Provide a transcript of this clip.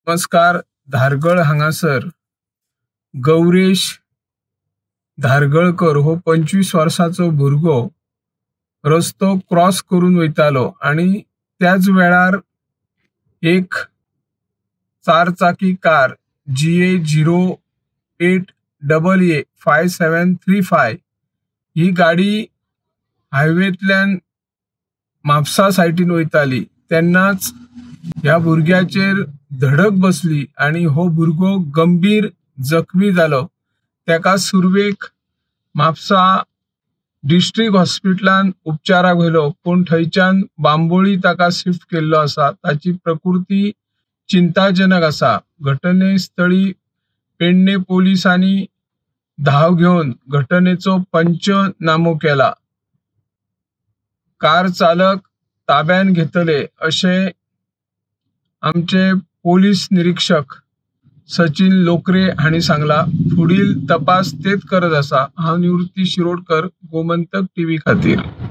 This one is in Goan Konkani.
नमस्कार. धारगळ हांगासर गौरेश धारगळकर हो 25 वर्साचो भुरगो रस्तो क्रॉस करून वयतालो आणि त्याच वेळार एक चार चाकी कार GA 08 AA 5735 ही गाडी हायवेंतल्यान म्हापसा सायडीन वयताली तेन्नाच ह्या भुरग्याचेर धडक बसली आणि हो भुरगो गंभीर जखमी जालो. तेका सुरवेक म्हापसा डिस्ट्रिक्ट हॉस्पिटलान उपचाराक व्हेलो, पूण थंयच्यान बांबोळी ताका शिफ्ट केल्लो आसा. ताची प्रकृती चिंताजनक आसा. घटनेस्थळी पेडणे पोलिसांनी धाव घेवन घटनेचो पंचनामो केला. कार चालक ताब्यात घेतले अशें आमचे पोलीस निरीक्षक सचिन लोकरे हांणी सांगला. फुडील तपास तेच करत आसा. हांव निवृत्ती शिरोडकर, गोमंतक टीव्ही खातीर.